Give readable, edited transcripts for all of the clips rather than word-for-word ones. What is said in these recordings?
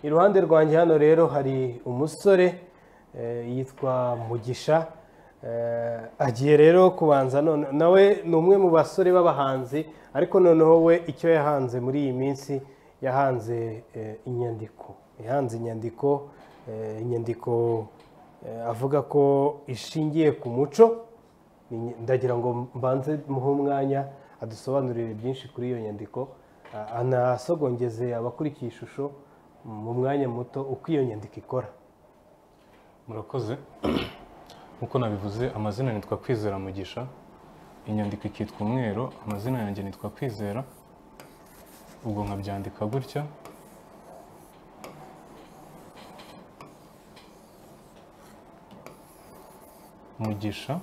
Iruhande rwanjye hano rero hari umusore yitwa Mugisha. Agiye rero kubanza none nawe ni umwe mu basore b'abahanzi, ariko noneho we icyo yahanze muri iyi minsi yahanze inyandiko. Yahanze inyandiko, inyandiko avuga ko ishingiye ku muco. Ndagira ngo mbanze muhe umwanya adusobanurire byinshi kuri iyo nyandiko, anasogongeze abakurikiye ishusho mu mwanya muto uko iyo nyandiko ikora. Murakoze. Nkuko nabivuze, amazina nitwa Kwizera Mugisha, inyandiko ikitwa Umwero, amazina yanjye nitwa Kwizera, ubwo nkabyandika gutya. Mugisha,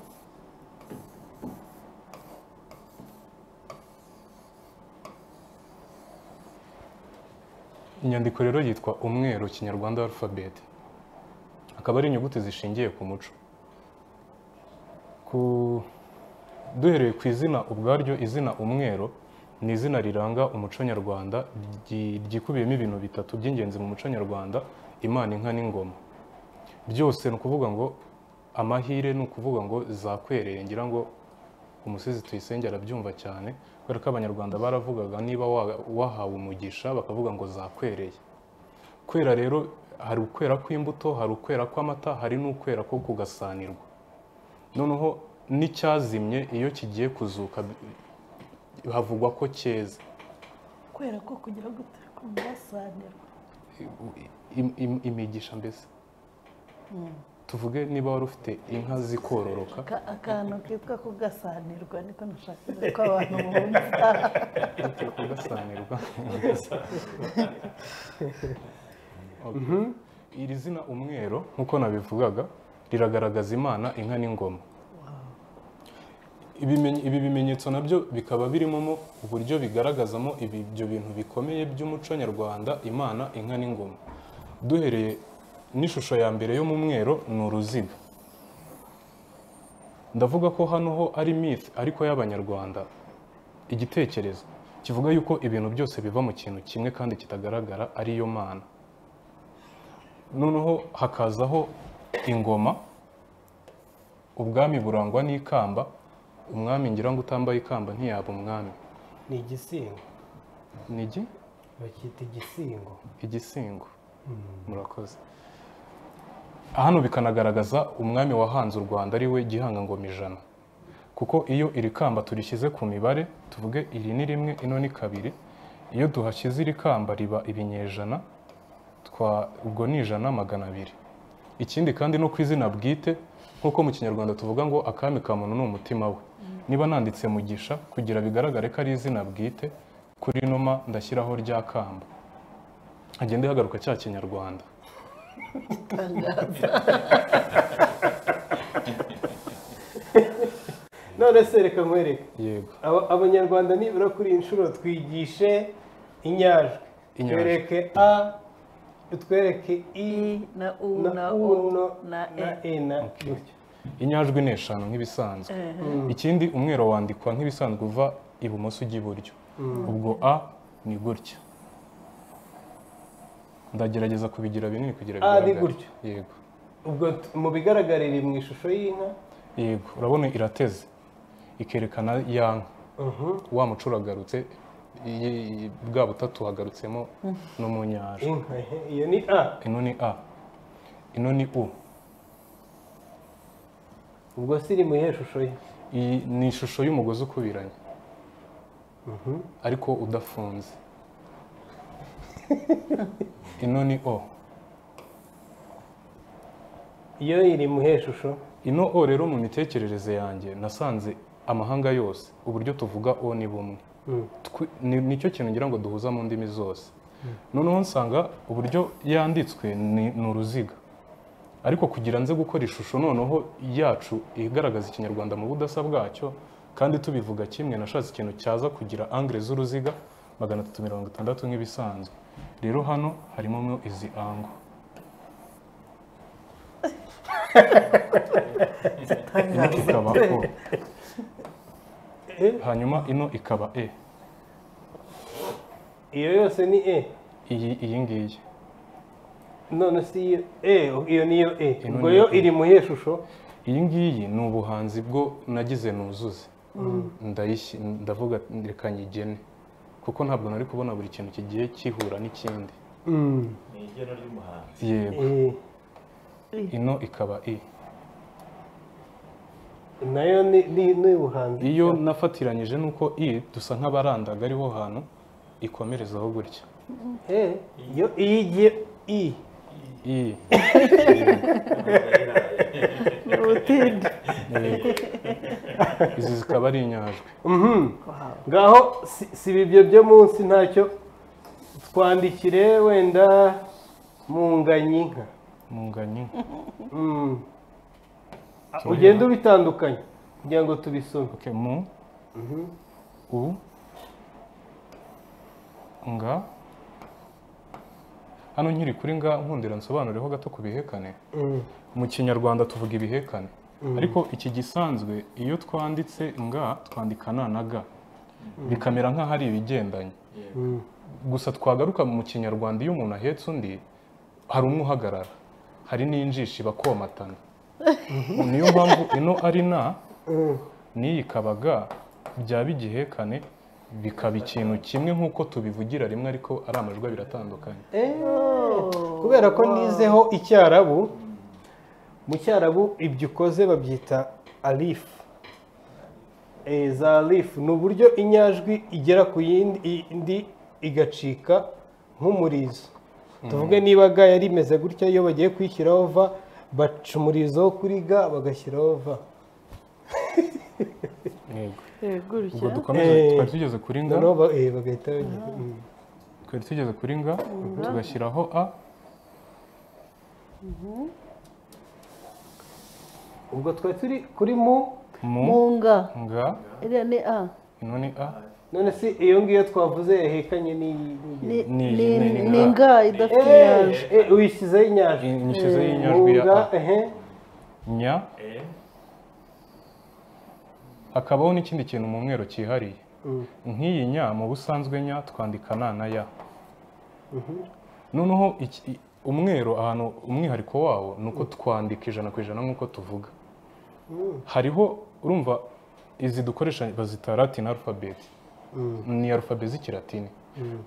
inyandiko rero yitwa Umwero Kinyarwanda Alphabet, akaba ari inyuguti zishingiye ku muco. Duhereye ku izina ubwaryo, izina Umwero ni izina riranga umuco nyarwanda, ryikubiyemo ibintu bitatu by'ingenzi mu muco nyarwanda: Imana, inka n'ingoma. Byose ni ukuvuga ngo amahire, ni ukuvuga ngo zakwereye. Ngira ngo umusizi Tuyisenge arabyumva cyane, kubera ko abanyarwanda baravugaga niba wahawe umugisha bakavuga ngo zakwereye. Kwera rero hari ukwera kw'imbuto, hari ukwera kw'amata, hari n'ukwera ko kugasanirwa. Noneho n'icyazimye iyo kigiye kuzuka havugwa ko cyeze. Kwera ko kugira gute kugasanirwa? Imigisha mbese. Tuvuge niba wari ufite inka zikororoka, akantu kitwa kugasanirwa niko nashakaga ko abantu bumva. Kugasanirwa. Iri zina Umwero nkuko nabivugaga riragaragaza Imana, inka n'ingoma. Ibi bimenyetso nabyo bikaba birimo uburyo bigaragazamo ibyo bintu bikomeye by'umuco nyarwanda: Imana, inka n'ingoma. Duhereye n'ishusho ya mbere yo mu mwero ni uruziga. Ndavuga ko hano ho ari myth ariko y'abanyarwanda, igitekerezo kivuga yuko ibintu byose biva mu kintu kimwe kandi kitagaragara, ariyo Mana. Noneho hakazaho ingoma, ubwami burangwa n'ikamba. Umwami ngira ngo utambaye ikamba ntiyaba umwami. Ni igisingo. Ni iki? Bakita igisingo. Igisingo. Murakoze. Hano bikanagaragaza umwami wahanze u Rwanda ari we Gihanga Ngoma ijana, kuko iyo iri kamba turishyize ku mibare, tuvuge iri ni rimwe, ino ni kabiri, iyo duhashyize iri kamba riba ibinyejana, ubwo ni 100 200. Ikindi kandi no ku izina bwite, nkuko mu Kinyarwanda tuvuga ngo akami ka muntu ni umutima we. Niba nanditse Mugisha kugira bigaragare ko ari izina bwite, kuri noma ndashyiraho rya kamba, agende hagaruka cya Kinyarwanda. None se reka nkwereke. Yego. Abanyarwanda nibura kuri inshuro twigishe inyajwi, twereke a, twereke i na u na o na e na gutyo. Inyajwi ni 5 nk'ibisanzwe. Ikindi umwero wandikwa nk'ibisanzwe uva ibumoso ujya iburyo. Ubwo a ni gutya. Ndagerageza kubigira binini kugira bigaragare. A ni gutyo. Yego. Ubwo mu bigaragarira mu ishusho y'inka. Yego, urabona irateze ikerekana ya nka. Wa muco uragarutse, bwa butatu hagarutsemo no mu nyanja. Inka, iyo ni a. Ino ni a. Ino ni u. Ubwo siri mu iyihe shusho ye? Iyi ni ishusho y'umugozi ukubiranye, ariko udafunze. Ino ni o. Iyo iri mu iyihe shusho? Ino o rero mu mitekerereze yanjye nasanze amahanga yose uburyo tuvuga o ni bumwe. Nicyo kintu ngira ngo duhuza mu ndimi zose. Noneho nsanga uburyo yanditswe ni uruziga, ariko kugira nze gukora ishusho noneho yacu igaragaza Ikinyarwanda mu budasa bwacyo kandi tubivuga kimwe, nashatse ikintu cyaza kugira angle z'uruziga 360 nk'ibisanzwe. Rero hano harimo izi angle. Ino ikaba o, hanyuma ino ikaba e. Iyo yose ni e. Iyi ngiyi. None si iyo niyo e. Ubwo yo iri mu iyihe shusho? Iyi ngiyi ni ubuhanzi bwo nagize nuzuze. Ndavuga reka nyigene kuko ntabwo nari kubona buri kintu kigiye kihura n'ikindi. Ni igeno ry'umuhanzi. Yego. Ino ikaba i. Nayo ni ubuhanzi. Iyo nafatiranyije nuko i dusa nk'abarandaga ariho hantu ikomerezaho gutya. Iyo igiye i. I. Izi zikaba ari inyajwi. Ngaho si ibyo byo munsi ntacyo twandikire wenda munganyinka. Munganyinka. Ugenda ubitandukanye kugira ngo tubisome. Okay, mu u nga. Hano nkiri kuri nga nkundira nsobanureho gato ku bihekane. Mu Kinyarwanda tuvuga ibihekane, ariko iki gisanzwe iyo twanditse nga twandikana na ga bikamera nk'aho ari ibigendanye. Gusa twagaruka mu Kinyarwanda iyo umuntu ahetse undi hari umwe uhagarara, hari n'injishi bakomatana. Niyo mpamvu ino ari na n'iyi ikaba ga, byaba igihekane bikaba ikintu kimwe nk'uko tubivugira rimwe ariko ari amajwi abiri atandukanye. Kubera ko nizeho Icyarabu, mu Cyarabu ibyo ukoze babyita alif. Za alif ni uburyo inyajwi igera ku yindi igacika nk'umurizo. Tuvuge niba ga yari imeze gutya, iyo bagiye kuyishyiraho va baca umurizo kuri ga bagashyiraho va. Ubwo dukomeze, twari tugeze kuri nga, twari tugeze kuri nga tugashyiraho a. Ubwo twari turi kuri mu munga nga, iriya ni a, ino ni a. None si iyo ngiyo twavuze yahekanye ni nga idafite inyajwi. Uyishyizeho inyajwi. Nyishyizeho inyajwi ya a. Nya. Hakabaho n'ikindi kintu mu mwero cyihariye. Nk'iyi nya mu busanzwe nya twandika na na ya. Noneho umwero ahantu umwihariko wawo ni uko twandika 100% nk'uko tuvuga. Hariho urumva izi dukoresha bazita Latin alphabet. Ni alphabet z'ikilatini.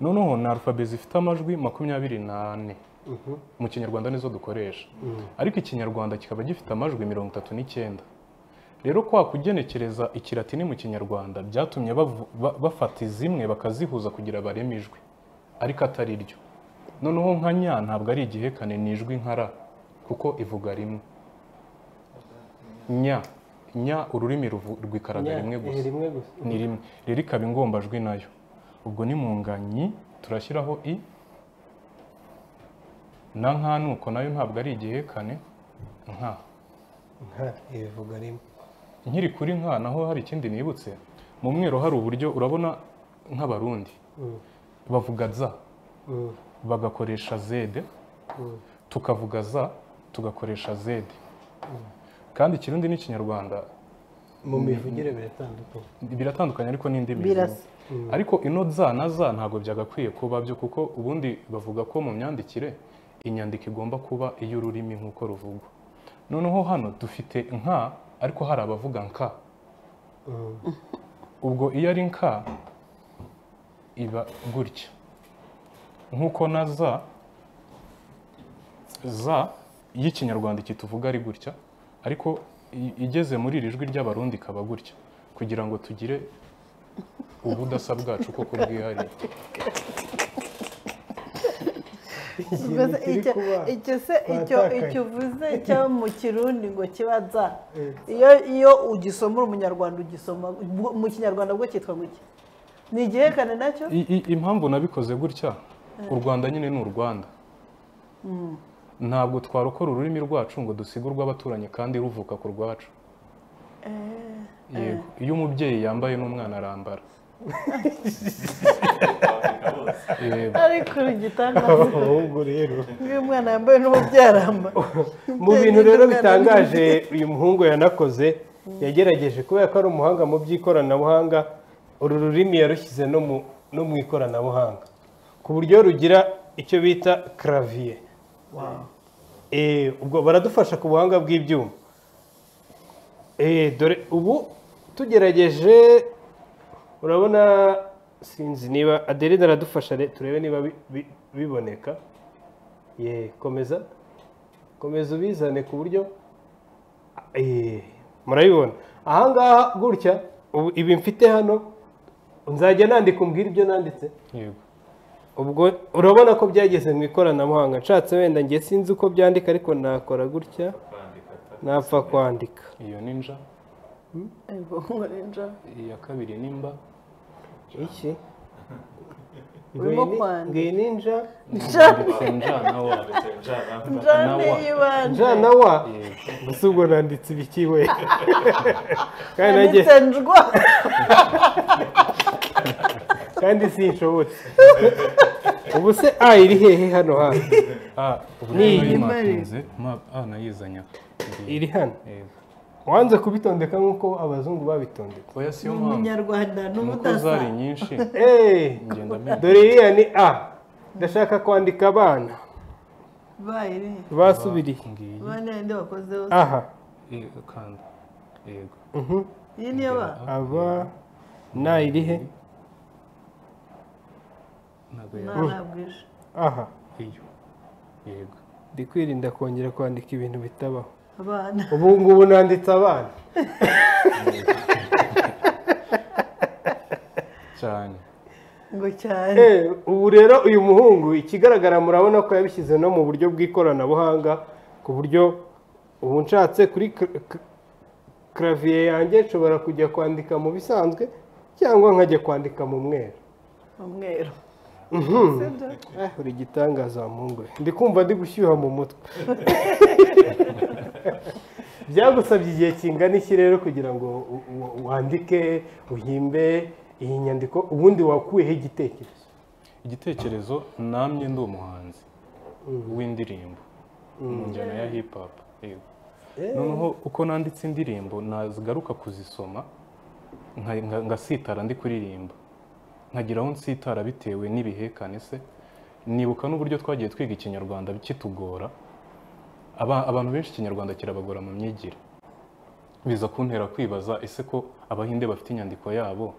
Noneho ni alphabet zifite amajwi 24. Mu Kinyarwanda nizo dukoresha. Ariko Ikinyarwanda kikaba gifite amajwi 39. Rero kwa kugenekereza ikilatini mu Kinyarwanda byatumye bafata zimwe bakazihuza kugira bareme ijwi ariko atari ryo. Noneho nka nya ntabwo ari igihekane, ni ijwi nka ra kuko ivuga rimwe. Nya nya ururimi rwikaraga rimwe gusa, ni rimwe. Rero ikaba ingombajwi nayo. Ubwo ni munganyi turashyiraho i na nka, nuko nayo ntabwo ari igihekane nka. Nka ivuga rimwe. Nkiri kuri nka naho hari ikindi nibutse. Mu mwero hari uburyo urabona nk'abarundi bavuga za bagakoresha zede, tukavuga za tugakoresha zede. Kandi Ikirundi n'Ikinyarwanda mu mivugire biratandukanye. Biratandukanye ariko n'indimi zimwe. Ariko ino za na za ntabwo byagakwiye kuba byo, kuko ubundi bavuga ko mu myandikire inyandiko igomba kuba iy'ururimi nk'uko ruvugwa. Noneho hano dufite nka ariko hari abavuga nka. Ubwo iyo ari nka iba gutya nk'uko na za za y'Ikinyarwanda iki tuvuga ari gutya, ariko igeze muri iri jwi ry'abarundi ikaba gutya kugira ngo tugire ubudasa bwacu koko bwihariye. Icyo se icyo uvuze cyo mu Kirundi ngo kibaza, iyo ugisoma umunyarwanda ugisoma mu Kinyarwanda bwo cyitwa ngo iki? Ni igihekane nacyo? Impamvu nabikoze gutya, u Rwanda nyine ni u Rwanda. Ntabwo twarokora ururimi rwacu ngo dusige urw'abaturanyi kandi ruvuka ku rwacu. Yego, iyo umubyeyi yambaye n'umwana arambara. Ariko igitangaza rero uyu mwana yambaye n'umubyeyi arambara. Mu bintu rero bitangaje uyu muhungu yanakoze, yagerageje kubera ko ari umuhanga mu by'ikoranabuhanga, uru rurimi yarushyize no mu ikoranabuhanga ku buryo rugira icyo bita clavier. Ubwo baradufasha ku buhanga bw'ibyuma. Dore ubu tugerageje, urabona, sinzi niba Adeline aradufasha, turebe niba biboneka. Ye, komeza komeza ubizane ku buryo murabibona ahangaha gutya. Ubu ibi mfite hano nzajya nandika umbwira ibyo nanditse. Yego. Ubwo urabona ko byageze mu ikoranabuhanga. Nshatse wenda njye sinzi uko byandika, ariko nakora gutya napfa kwandika. Iyo ni nja. Ego, ngo ni nja. Iya kabiri ni mba. Iki Urimo kwandika. Ngiyi ni nja. Ndetse nja na wa. Nja ni ibanje. Nja na wa. Gusa ubwo nanditse ibiki we? Kandi nanjye Nanditse njwa. Kandi sinshobotse. Ubu se A iri hehe hano hano? A ubu Ni nayo matinze ma A nayizanya. Iri hano. Yego. Wanze kubitondeka nk'uko abazungu babitondetse. Oya siyo mpamvu. Umunyarwanda Nuko n'ubudasa. zari nyinshi. Ngenda menya. Dore iriya ni A. Ndashaka kwandika abana. Bayiri. Basubiriye. Ngiyi. Bane ndi wakozeho. Aha. Kanda. Yego. Iyi niyo ba. Aba na iri he? Ntabwo Na ya nabwije. Aha. iyo. Yego. Ndi kwirinda kongera kwandika ibintu bitabaho. Abana. Ubu ngubu nanditse abana. Cyane. Ngo cyane. Ubu rero uyu muhungu ikigaragara murabona ko yabishyize no mu buryo bw'ikoranabuhanga, ku buryo ubu nshatse kuri clavier yanjye nshobora kujya kwandika mu bisanzwe cyangwa nkajya kwandika mu mweru. Mu mweru. Uri igitangaza wa muhungu we. Ndi kumva ndi gushyuha mu mutwe. Byagusabye igihe kingana iki rero kugira ngo wandike, uhimbe iyi nyandiko? Ubundi wakuyeho igitekerezo? Igitekerezo, namye ndi umuhanzi w'indirimbo mu njyana ya hip hop. Yego. Noneho uko nanditse indirimbo nazigaruka kuzisoma ngasitara ndi kuririmba, nkagira aho nsitara bitewe n'ibihekane se. Nibuka n'uburyo twagiye twiga ikinyarwanda kitugora. Abantu benshi ikinyarwanda kirabagora mu myigire, biza kuntera kwibaza ese ko abahinde bafite inyandiko yabo,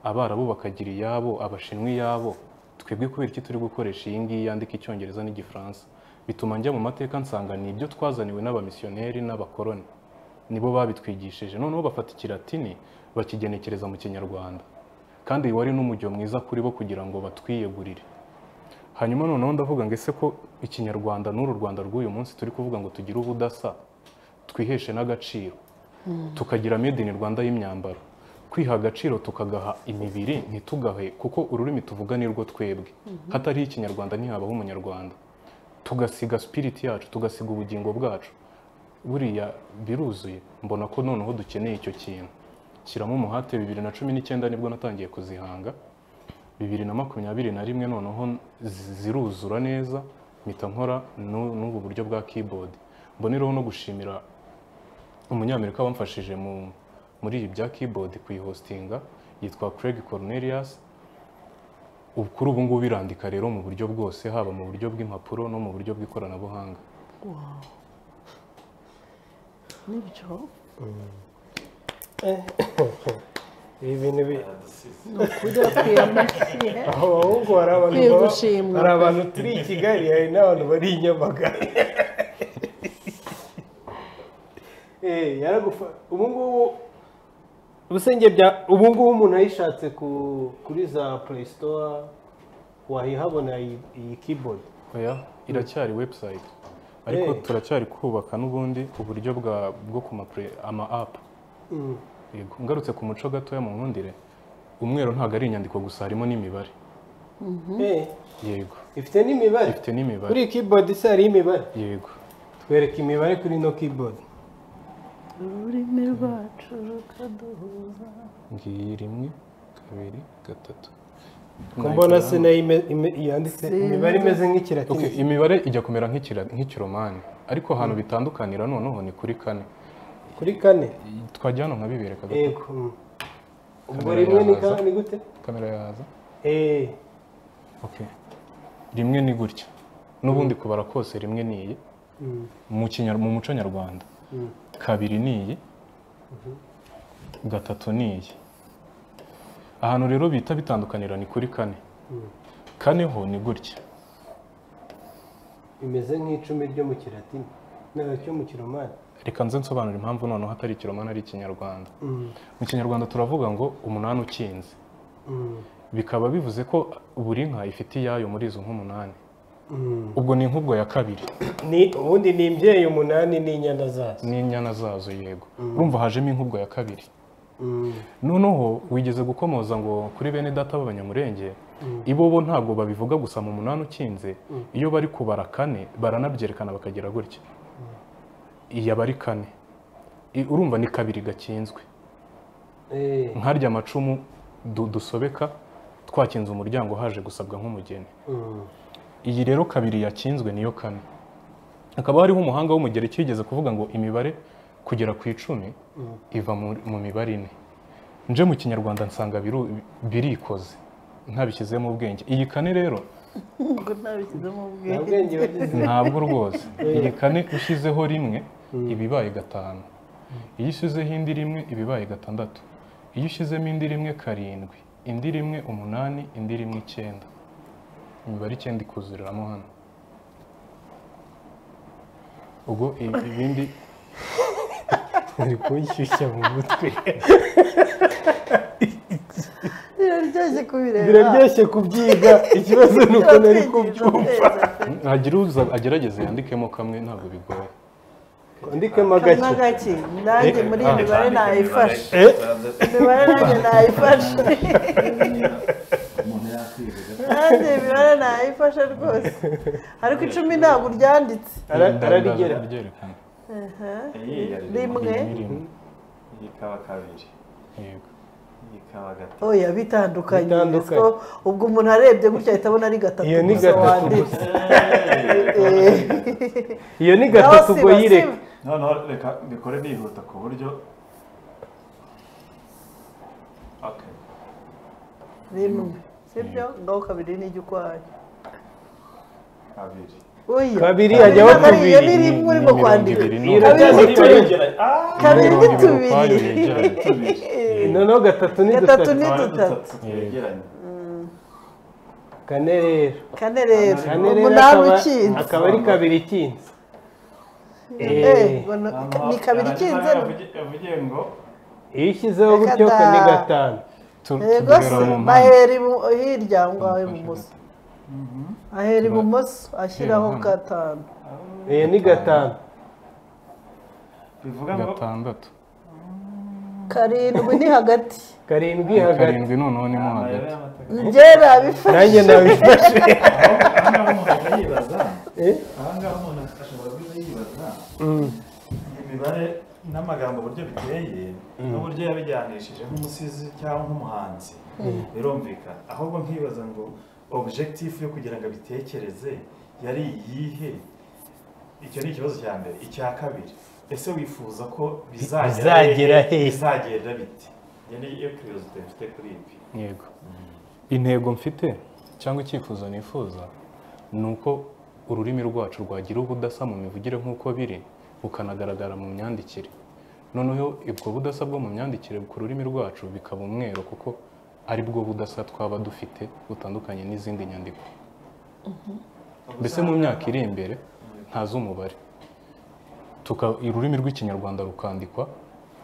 abarabu bakagira iyabo, abashinwa iyabo, twebwe kubera iki turi gukoresha iyi ngiyi yandika icyongereza n'igifaransa? Bituma njya mu mateka nsanga ni ibyo twazaniwe n'abamisiyoneri n'abakoroni, nibo babitwigishije. Noneho bafata ikilatini bakigenekereza mu kinyarwanda, kandi wari n'umujyo mwiza kuri bo kugira ngo batwiyegurire. Hanyuma noneho ndavuga ngo ese ko ikinyarwanda n'uru Rwanda rw'uyu munsi turi kuvuga ngo tugire ubudasa, twiheshe n'agaciro, tukagira made in Rwanda y'imyambaro, kwiha agaciro tukagaha imibiri ntitugahe, kuko ururimi tuvuga ni rwo twebwe. Hatari ikinyarwanda ntihabaho umunyarwanda. Tugasiga spirit yacu, tugasiga ubugingo bwacu, buriya biruzuye. Mbona ko noneho dukeneye icyo kintu. Shyiramo umuhate. 2019 nibwo natangiye kuzihanga, 2021 noneho ziruzura neza, mpita nkora n'ubu buryo bwa keyboard. Mboneraho no gushimira umunyamerika wamfashije muri ibi bya keyboard kuyihostinga, yitwa Craig Cornelius. Kuri ubu ngubu irandika rero mu buryo bwose, haba mu buryo bw'impapuro no mu buryo bw'ikoranabuhanga. Nibyo. Ibi bintu Ni aho ahubwo hari abantu turi i Kigali, hari n'abantu bari i Nyamagabe. Ubu ngubu ubusenge bya ubu ngubu umuntu ayishatse kuri za Play Store wayihabona iyi keyboard? Oya, iracyari website, ariko turacyari kubaka n'ubundi uburyo bwo ku ama app. Yego, ngarutse ku muco gatoya mu nkundire, umweru ntabwo ari inyandiko gusa, harimo n'imibare. Yego. Ifite n'imibare? Ifite n'imibare. Kuri keyboard se hari imibare? Yego. Twereke imibare kuri no keyboard. Ururimi rwacu rukaduhuza. Ngiyi 1 2 3. Mbona se nayo yanditse imibare imeze nk'ikilatini. Okay, imibare ijya kumera nk'ikiromani, ariko ahantu bitandukanira noneho ni kuri 4. Kuri 4? Twajya hano nkabibereka gato. Yego. Ubwo rimwe ni gute? Kamera yaza. Okay. Rimwe ni gutya. N'ubundi kubara kose rimwe ni iyi mu muco nyarwanda, kabiri ni iyi, gatatu ni iyi. Ahantu rero bita bitandukanira ni kuri kane. Kane ho ni gutya, imeze nk'icumi ryo mu Kilatini n'icyo mu Kiromani. Reka nze nsobanura impamvu noneho atari Ikiromani ari Ikinyarwanda. Mu Kinyarwanda turavuga ngo umunani ukinze, bikaba bivuze ko buri nka ifite iyayo muri izo nk'umunani. Ubwo ni inkubwo ya kabiri. Ni ubundi ni imbyeyi umunani n'inyana zazo. N'inyana zazo, yego. Urumva hajemo inkubwo ya kabiri. Noneho wigeze gukomoza ngo kuri bene data b'Abanyamurenge, ibo bo ntabwo babivuga gusa mu munani ukinze, iyo bari kubara kane baranabyerekana bakagira gutya. Iya bari kane, urumva ni kabiri gakinzwe. Nkarya amacumu dusobeka twakinze umuryango haje gusabwa nk'umugeni. Iyi rero kabiri yakinzwe niyo kane. Hakaba hariho umuhanga w'Umugereki yigeze kuvuga ngo imibare kugera ku 10 iva mu mibare ine. Nje mu Kinyarwanda nsanga birikoze ntabishyizemo ubwenge. Iyi kane rero ntabwo rwose. Iyi kane ushyizeho rimwe ibibaye 5, iyo ushyizeho indi rimwe ibibaye 6, iyo ushyizemo indi rimwe 7, indi rimwe 8, indi rimwe 9. Imibare 9 ikuzuriramo hano. Ubwo ibindi uri kunshyushya mu mutwe. Biraryoshye kubireba, biraryoshye kubyiga. Ikibazo ni uko nari kubyumva. Hagira uza agerageze yandikemo kamwe, ntabwo bigoye. Andikemo gake. Nanjye muri iyi mibare nayifashe. Imibare nanjye nayifashe. Nanjye imibare nayifashe rwose. Ariko 10 ntabwo ryanditse. Ararigera. Rimwe. Ikaba kabiri. Yego. Ikaba gatatu. Oya bitandukanye. Ubwo umuntu arebye gutya ahita abona ari gatatu. Iyo ni gatatu gusa. Iyo ni gatatu ubwo yireka. Noneho reka mbikore nihuta ku buryo. Okay. Rimwe. Sibyo? Ngaho kabiri n'ijya ukwayo. Kabiri. Kabiri hajyaho tubiri. Iyo ni rimwe urimo kwandika. Kabiri ni tubiri. Noneho gatatu ni dutatu. Gatatu ni dutatu. Kane rero. Kane rero. Umunani ukinze. Akaba ari kabiri ikinze. Ni kabiri ikinze. Yavugiye ngo iyo ushyizeho gutyo ni 5. Yego bahera hirya aho ngaho ibumoso. Ahera ibumoso ashyiraho 5. Iyo ni 5. Bivuga ngo 6. 7 ni hagati. 7 hagati. 7 noneho ni mo hagati. Njye nabifashe. Nanjye nabifashe. Aha ngaha umuntu ashobora guhita yibaza imibare n'amagambo uburyo biteye n'uburyo yabijyanishije nk'umusizi cyangwa nk'umuhanzi, birumvikana. Ahubwo nkibaza ngo objectif yo kugira ngo abitekereze yari iyihe? Icyo ni ikibazo cya mbere. Icya kabiri, ese wifuza ko bizagera he? Bizagenda bite? Niyo curiosity mfite kuri ibi. Yego. Intego mfite cyangwa icyifuzo nifuza ni uko ururimi rwacu rwagira ubudasa mu mivugire nk'uko biri, bukanagaragara mu myandikire. Noneho ubwo budasa bwo mu myandikire ku rurimi rwacu bikaba umwero, kuko ari bwo budasa twaba dufite butandukanye n'izindi nyandiko. Mbese mu myaka iri imbere ntazi umubare, ururimi rw'Ikinyarwanda rukandikwa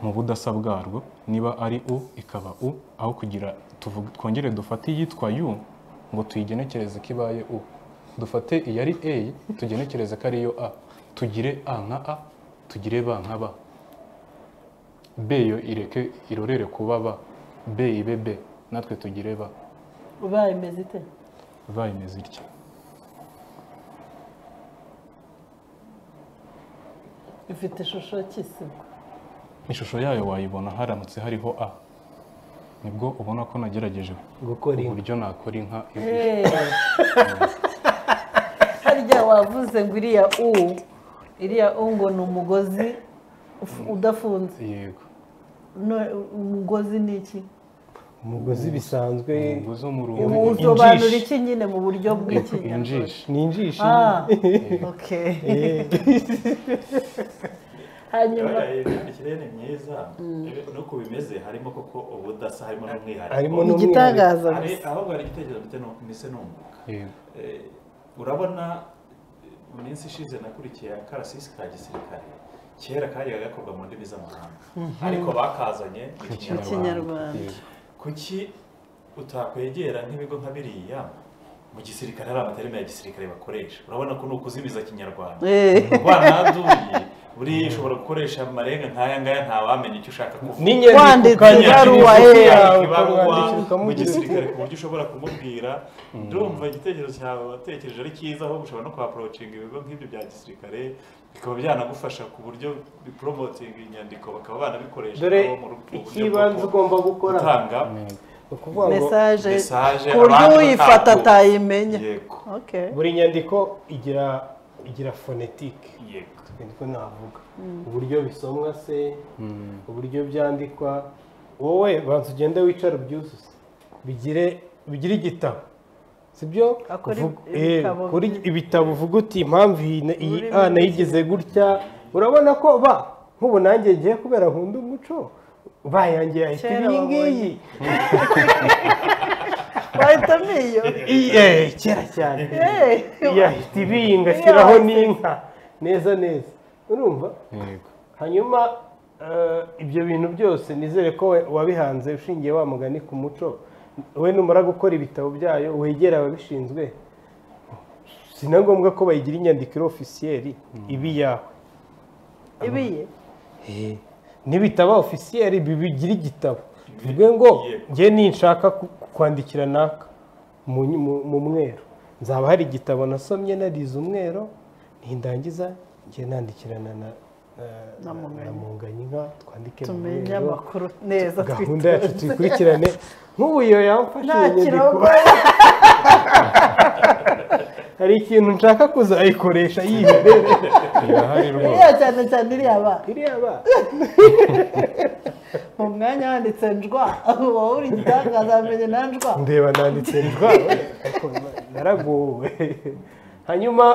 mu budasa bwarwo, niba ari u ikaba u, aho kugira twongere dufate iyitwa yu ngo tuyigenekereze ko ibaye u, dufate iyari a tugenekereze ko ariyo a, tugire a nka a, tugire b nka b, b yo ireke irorere kuba b, b ibe b, natwe tugire b. Ubaye imeze ite? Ubaye imeze itya. Ifite ishusho cy'isibo. Ishusho yayo wayibona haramutse hariho a, nibwo ubona ko nagerageje gukora uburyo nakora inka. Harya wavuze ngo iriya u ngo ni umugozi udafunze. Yego. Umugozi ni iki? Umugozi bisanzwe. Umugozi wo mu rundi. Usobanura iki nyine mu buryo bw'ikinyarwanda? Injishi. Ni injishi. Okay. Hanyuma imyandikire ni myiza nuko bimeze, harimo koko ubudasa, harimo n'umwihariko, harimo igitangaza. Ahubwo hari igitekerezo mfite mise nunguka. Urabona mu minsi ishize nakurikiye akarasisi ka gisirikare, kera kajyaga gakorwa mu ndimi z'amahanga ariko bakazanye mu Kinyarwanda. Kuki utakwegera nk'ibigo nka biriya mu gisirikare hari amaterime ya gisirikare bakoresha? Urabona ko ni ukuzimiza Kinyarwanda. Rwanaduye buriya ushobora gukoresha amarenga nk'aya ngaya ntawamenya icyo ushaka kuvuga. Wanditse ibaruwa mu gisirikare ku buryo ushobora kumubwira. Ndumva igitekerezo cyawe watekereje ari cyiza, ahubwo ushobora no kuhaprocinga ibigo nk'ibyo bya gisirikare bikaba byanagufasha ku buryo bipromotinga inyandiko bakaba banabikoresha. Dore ikibanza ugomba gukora gutanga message ku buryo uyifata atayimenya. Buri nyandiko igira fonetike. Niko navuga uburyo bisomwa se, uburyo byandikwa. Wowe banza ugende wicara ubyuzuze bigire igitabo, sibyo? Kuri ibitabo uvuga uti impamvu iyi a nayigize gutya. Urabona ko ba nk'ubu nanjye ngiye kubera nkunda umuco bayangiye ahita iyi ngiyi bahitamo iyo kera cyane yahita ibiyi ngashyiraho n'inka neza neza, urumva? Hanyuma ibyo bintu byose nizere ko wabihanze ushingiye wa mugani ku muco. We numara gukora ibitabo byayo wegera ababishinzwe, si na ngombwa ko bayigira inyandiko ofisiyeri ibi yawe ibiye nibitaba ofisiyeri bibigira igitabo. Bivuge ngo njye ninshaka kwandikira naka mu mwero, nzaba hari igitabo nasomye narize umwero, nindangiza njye nandikirana na Munganye inka, twandike tumenye amakuru neza, gahunda yacu tuyikurikirane. Nk'ubu iyo yamfashe inyandiko, hari ikintu nshaka kuzayikoresha yiherere. Iriya cyane cyane iriya ba mu mwanya wanditse njwa, wowe uri igitangaza wamenye na njwa. Ndeba nanditse njwa naragowe. Hanyuma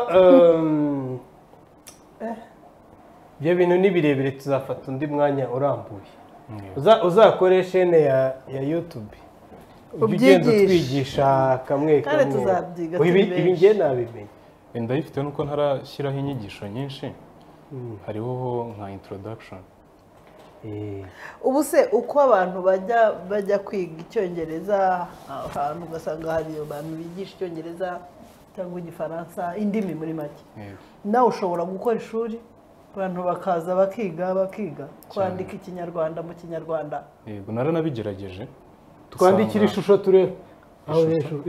ibyo bintu ni birebire, tuzafata undi mwanya urambuye. Uzakore shene ya YouTube ugenda utwigisha kamwe kamwe. Ibi ngiye nabimenye ndayifite nuko ntarashyiraho inyigisho nyinshi, hariho nka introduction. Ubu se uko abantu bajya kwiga Icyongereza ahantu ugasanga hari abantu bigisha Icyongereza cyangwa Igifaransa, indimi muri make, nawe ushobora gukora ishuri abantu bakaza bakiga kwandika Ikinyarwanda mu Kinyarwanda. Yego, naranabigerageje. Twandikira ishusho turebe aho ishusho.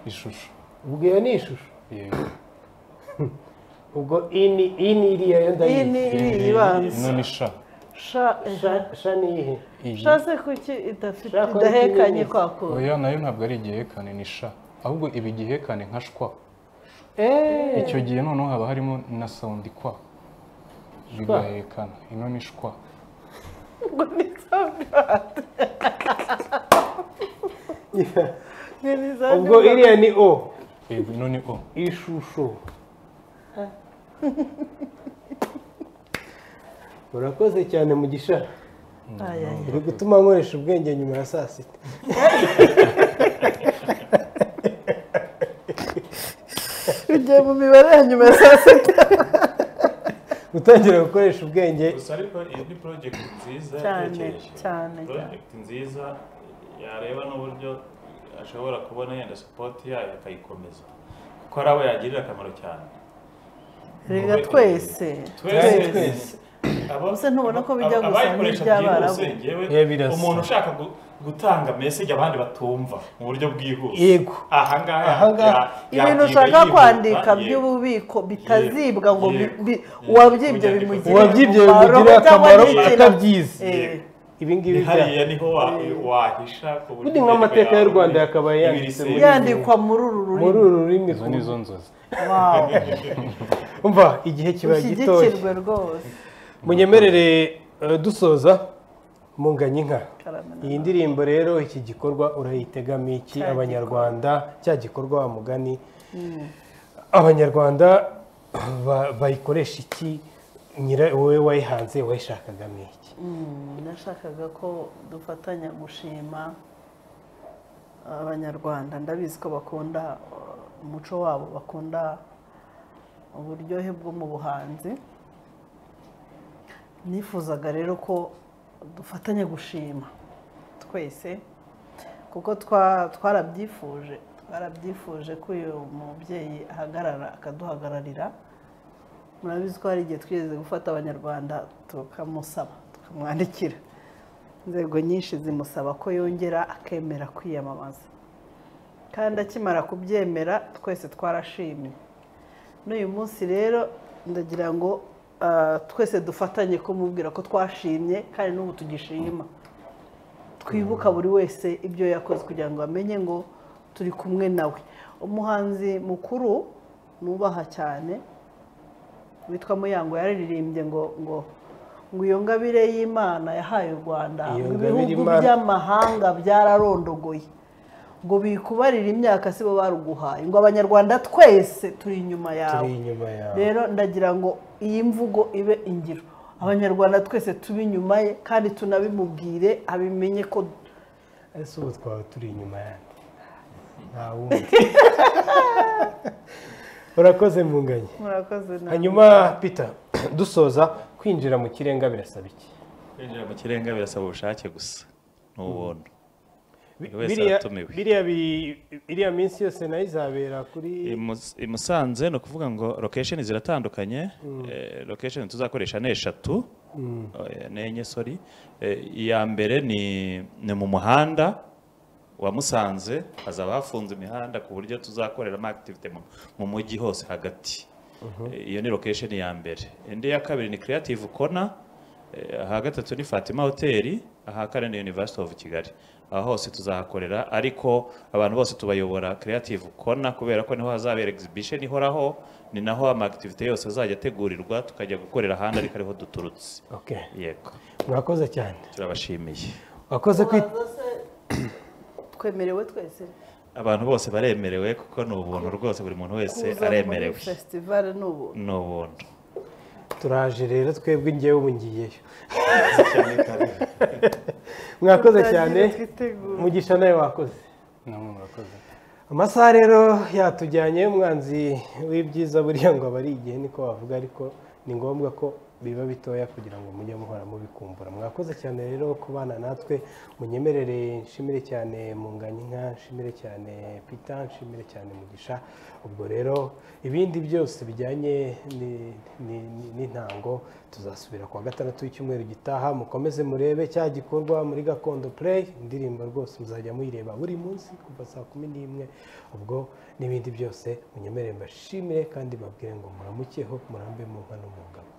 Ishusho. Ubwo iyo ni ishusho. Yego. Ubwo ini iriya yo ndayizi. Ini iri ibanza. Ino ni sha. Sha ni ihe? Sha se kuki idafite idahekanye kwa ko? Oya nayo ntabwo ari igihekane, ni sha. Ahubwo iba igihekane nka shwa. Icyo gihe noneho haba harimo na sound kwa. Bigahekana. Ino ni shwa. Ubwo ni sound. Ubwo iriya ni o. Yego, ino ni o. Ishusho. Urakoze cyane Mugisha. Uri gutuma nkoresha ubwenge nyuma ya saa sita. Ugiye mu mibare ya nyuma ya saa sita. Gutangira gukoresha ubwenge. Gusa ariko iyi ni project nziza cyane cyane. Project nziza yareba n'uburyo ashobora kubona yenda support yayo akayikomeza, kuko ari abo yagirira akamaro cyane. Rega twese Ubuse ntubona ko bijya gusa n'iby'Abarabu? Umuntu ushaka gutanga message abandi batumva mu buryo bwihuse. Yego. Ahangaha ibintu ushaka kwandika by'ububiko bitazibwa ngo uwabyibye bimugirire akamaro atabyize. Ibi ngibi hariya niho wahisha ku buryo ubundi nk'amateka y'u Rwanda yakabaye yandikwa muri uru rurimi. Izo nizo nzozi. Umva igihe kiba gitoya. Rwose munyemerere dusoza Munganye Inka. Iyi ndirimbo rero iki gikorwa urayitegamo iki Abanyarwanda, cya gikorwa wa mugani Abanyarwanda bayikoresha iki? Nyira wowe wayihanze wayishakagamo iki? Nashakaga ko dufatanya gushima Abanyarwanda. Ndabizi ko bakunda umuco wabo, bakunda uburyohe bwo mu buhanzi. Nifuzaga rero ko dufatanya gushima twese, kuko twarabyifuje ko uyu mubyeyi ahagarara akaduhagararira. Murabizi ko hari igihe twigeze gufata Abanyarwanda tukamusaba, tukamwandikira, inzego nyinshi zimusaba ko yongera akemera kwiyamamaza, kandi akimara kubyemera twese twarashimye. N'uyu munsi rero ndagira ngo twese dufatanye kumubwira ko twashimye kandi n'ubu tugishima. Twibuka buri wese ibyo yakoze kugira ngo amenye ngo turi kumwe nawe. Umuhanzi mukuru nubaha cyane witwa Muyango yararirimbye ngo ngo ngo iyo ngabire y'Imana yahaye u Rwanda, ibihugu by'amahanga byararondogoye, ngo bikubarira imyaka sibo baruguhaye, ngo Abanyarwanda twese turi inyuma yawe. Rero ndagira ngo iyi mvugo ibe ingiro, Abanyarwanda twese tube inyuma ye kandi tunabimubwire abimenye ko ese ubu twaba turi inyuma yandi nta wundi. Urakoze Munganye. Murakoze nawe. Hanyuma Peter, dusoza, kwinjira mu kirenga birasaba iki? Kwinjira mu kirenga birasaba ubushake gusa n'ubuntu. Biriya minsi yose nayo izabera kuri i Musanze. Ni ukuvuga ngo location ziratandukanye. Location tuzakoresha ni 3 n'enye, sorry. Iya mbere ni mu muhanda wa Musanze, hazaba hafunze imihanda ku buryo tuzakoreramo activity mu mujyi hose hagati. Iyo ni location ya mbere. Indi ya kabiri ni Creative Corner, aha gatatu ni Fatima Hotel, aha kane ni University of Kigali. Aho hose tuzahakorera, ariko abantu bose tubayobora Creative Corner kubera ko niho hazabera exhibition ihoraho, ni naho ama activity yose azajya ategurirwa, tukajya gukorera ahandi ariko ariho duturutse. Okay. Yego. Murakoze cyane. Turabashimiye. Wakoze twemerewe twese. Abantu bose baremerewe kuko ni ubuntu rwose, buri muntu wese aremerewe. Festival ni ubuntu. Ni ubuntu. Turaje rero twebwe ngewe ubu ngiyeyo. Mwakoze cyane. Mugisha nawe wakoze. Namwe murakoze. Amasaha rero yatujyanye, umwanzi w'ibyiza buriya ngo aba ari igihe niko bavuga, ariko ni ngombwa ko biba bitoya kugira ngo mujye muhora mubikumbura. Mwakoze cyane rero kubana natwe, munyemerere nshimire cyane Munganye Inka, nshimire cyane Peter, nshimire cyane Mugisha. Ubwo rero ibindi byose bijyanye n'intango tuzasubira kuwa gatandatu w'icyumweru gitaha. Mukomeze murebe cya gikorwa muri Gakondo Play, indirimbo rwose muzajya muyireba buri munsi kuva saa 11. Ubwo n'ibindi byose munyemerere mbashimire kandi babwire ngo muramukeho, murambe mu nka no mu ngabo.